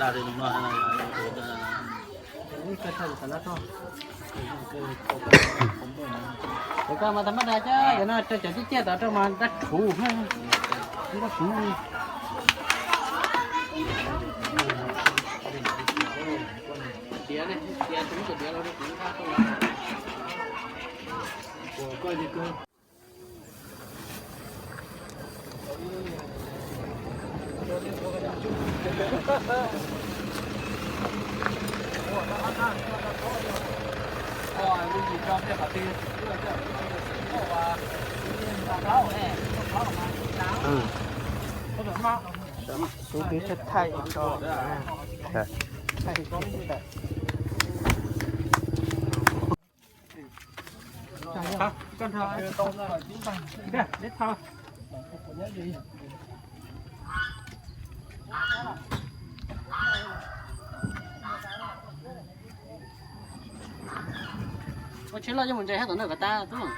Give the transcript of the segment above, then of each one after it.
Cov koj mas tag mab da cov no rau cov ciaj ciaj tod rau mas dab rhuv. Tus twb thaij tso. Ua tsheb loj coj mus ntses hab tom ntej kom tag tub.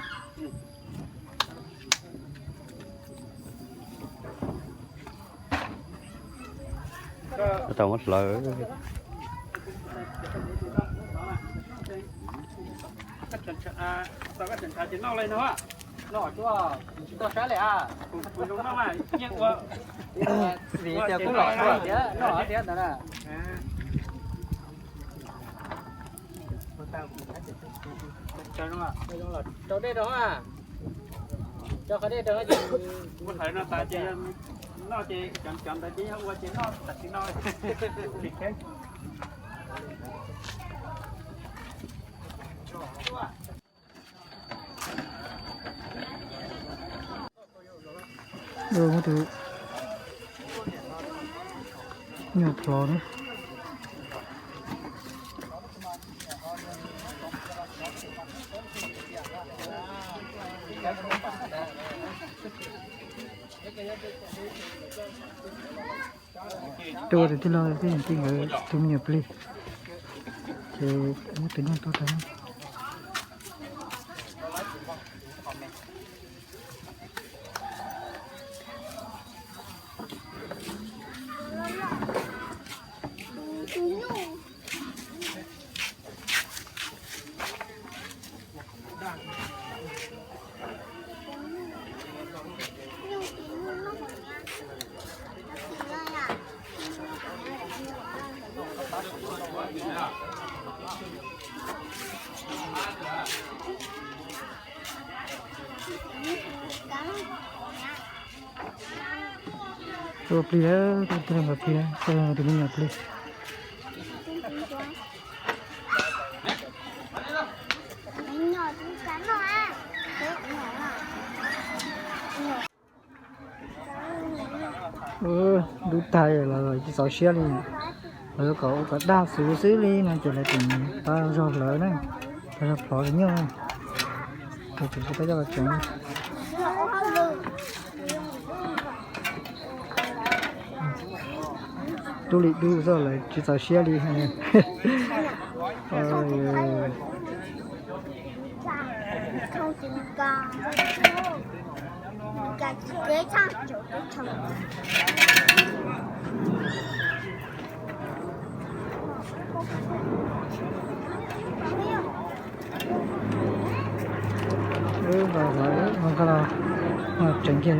Tau muab hlawv. Vim tias kuv los tiag, noj tiag ntawd na. Rau dej rau, rau qhov dej rau ces ua hlawv no tas ces noj ces cov cov ntawd ces yog ua ces noj tam sim no. Muab tus nyuj plhov na. Tuaj tus tij laug tej nkawd tus me nyuam plig, ces muab tus nyuj tuaj tag. Tus plig, tus plig, tus me nyuam plig. Dub tag los tsis txaus siab li, lawv kom ua kom dag xwb xwb li no ces lawv tseem tau zog hlawv na, tau zog plhov tus nyuj, ces tsis tau coj los tsev. Dub li dub xwb lawv tsis txaus siab li. Wb los, wb los tseem kiag.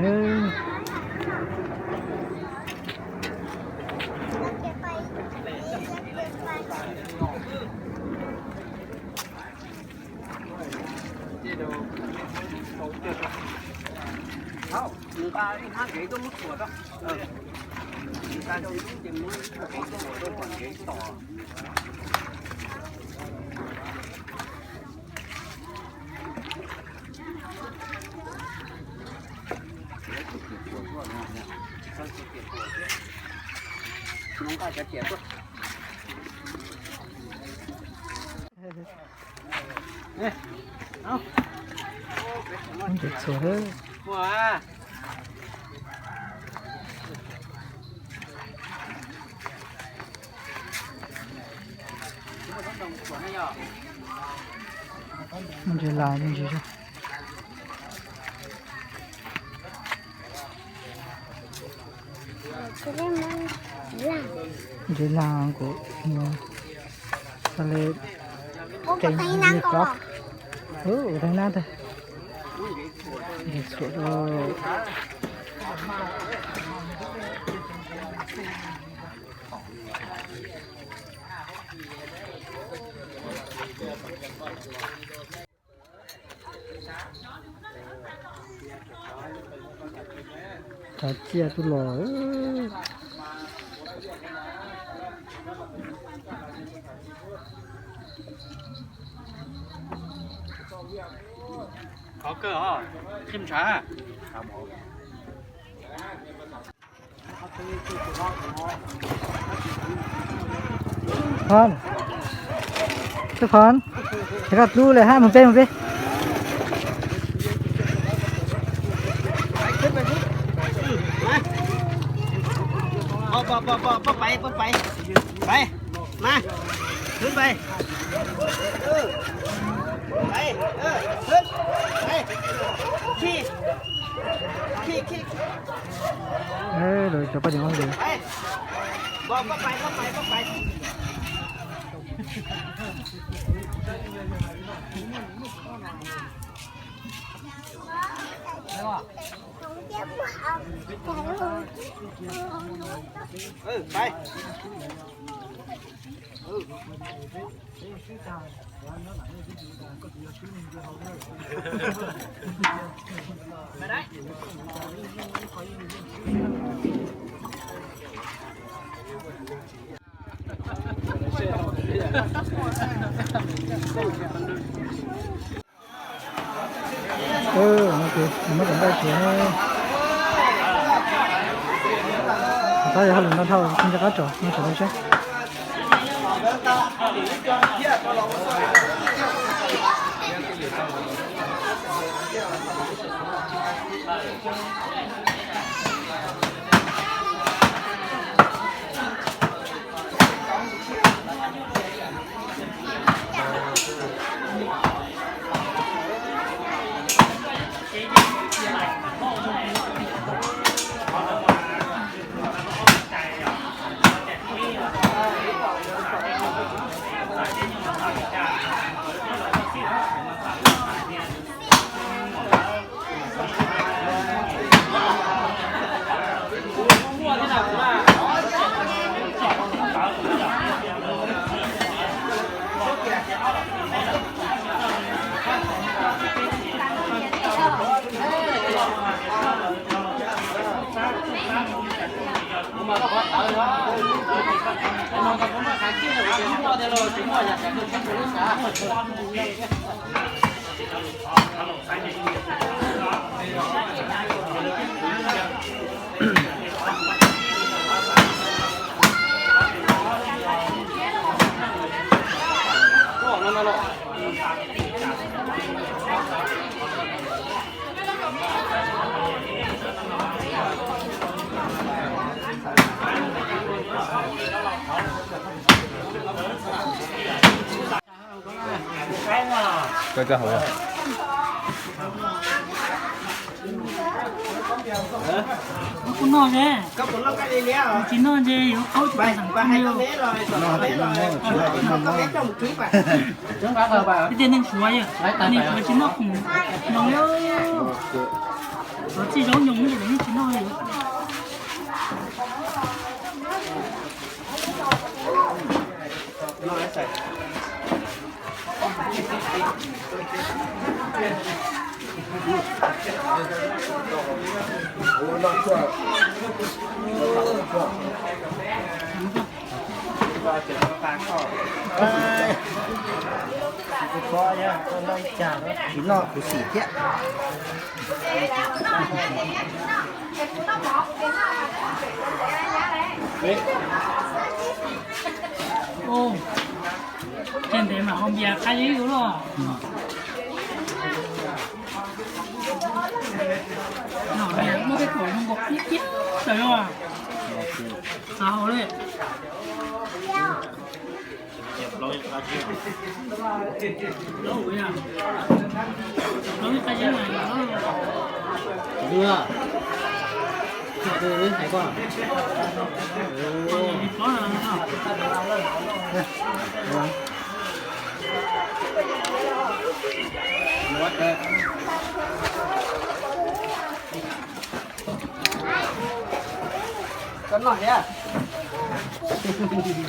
Ntxim txhua thiab. Ntsis las me ntsis. Ntsis lag kuv, tau li, ua teev nab tag, ntsis xuam rau. Cov ciaj tuaj los. Khov kawg os, qhib ntshav. Phon, tub Phon, ces koj dlub lawm hab, mus peb mus peb. Lawv cov poj niam ntawd. Muab cov ntaj tsuav, tab yog hauj lwm ntau dhau, tsis nco qab tso, no sawv daws saib. Kuv noj ze, tsis noj ze yuav qhaub tsis tau xeem. Tej neeg Suav yog, neeg Suav tsis noj khoom nyoos li. Cov txij zaub nyoos ces lawv yeej tsis noj li. Tsis noj kuv xim thiab. Ua, ces ntev mam haus npias qab zib ua luaj. Muaj tej thaum zoo nkaus qhib qhib tawm zoo, xav haus li. Koj noj thiab.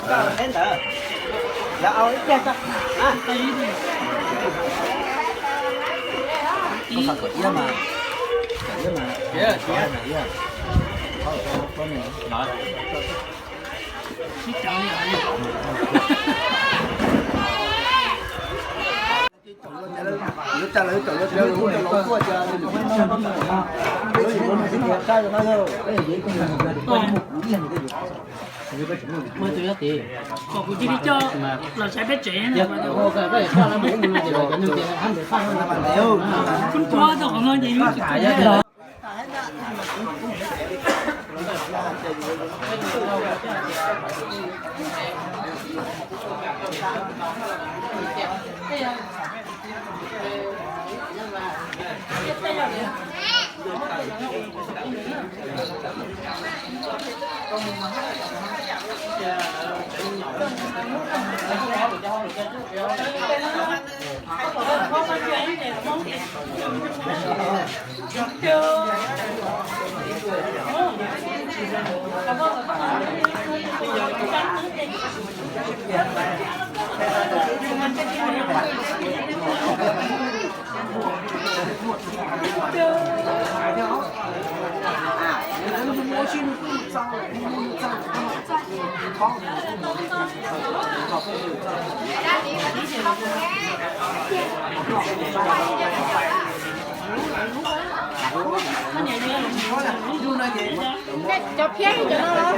Koj thiab ntawd. Lawv au ib pliag koj. Koj kom iab mas. Kom iab mas. Iab, iab. Qhov kom koj noj. Kom kuv cia li coj los saib peb tsev na. Kuv tua tau qhov no ces yus tsis tau. Cov phiab cov no los?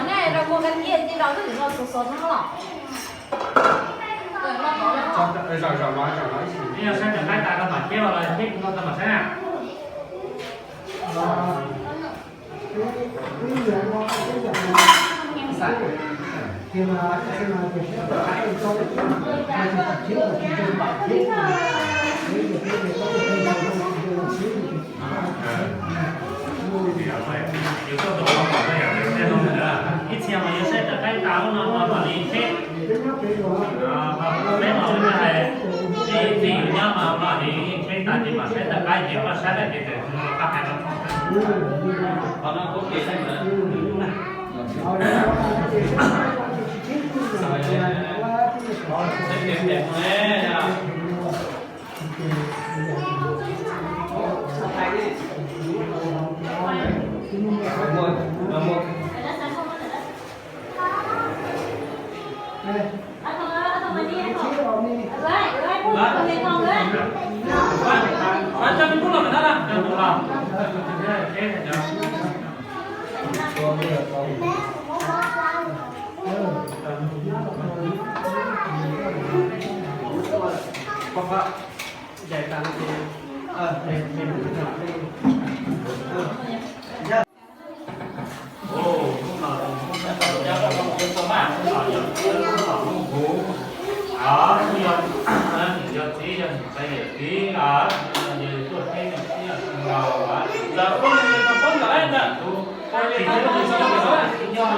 Nej rau ua ka tiaj ti los twb no xov xov no los. Yog saib cov qaib tas koj mam thiab los thiab kuv no tau mam saib na. Ib txhia mas yuav saib rau qaib tas lub no no mam li tsheb. Peb los wb hais, ib txhia yus nyob no mam li tsheb tas ces mam saib rau qaib ces koj saib lawm ces txawm pab hais rau. Qhov no kuv ces saib ntawd. Khi ti, sawv daws khi ti.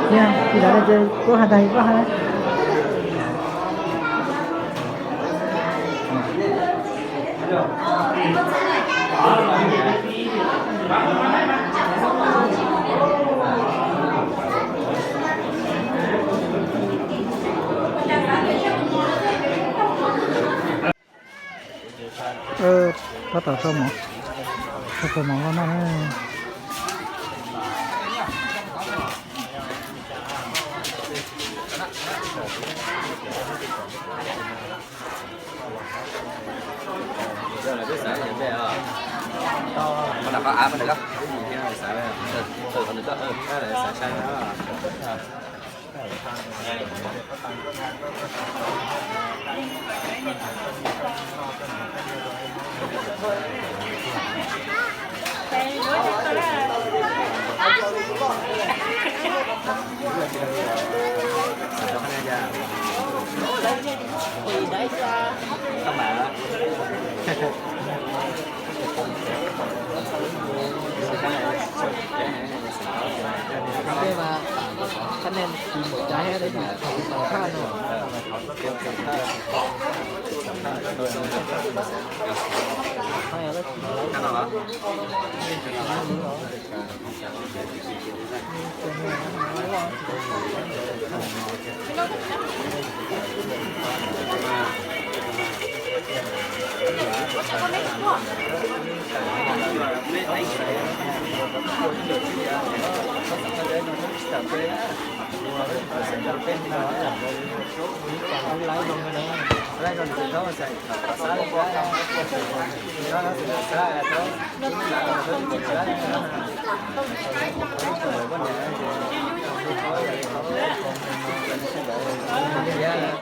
Yog, tsis tau ces koj hais tag koj hais. Tab tom tso mov, tso mov los noj na.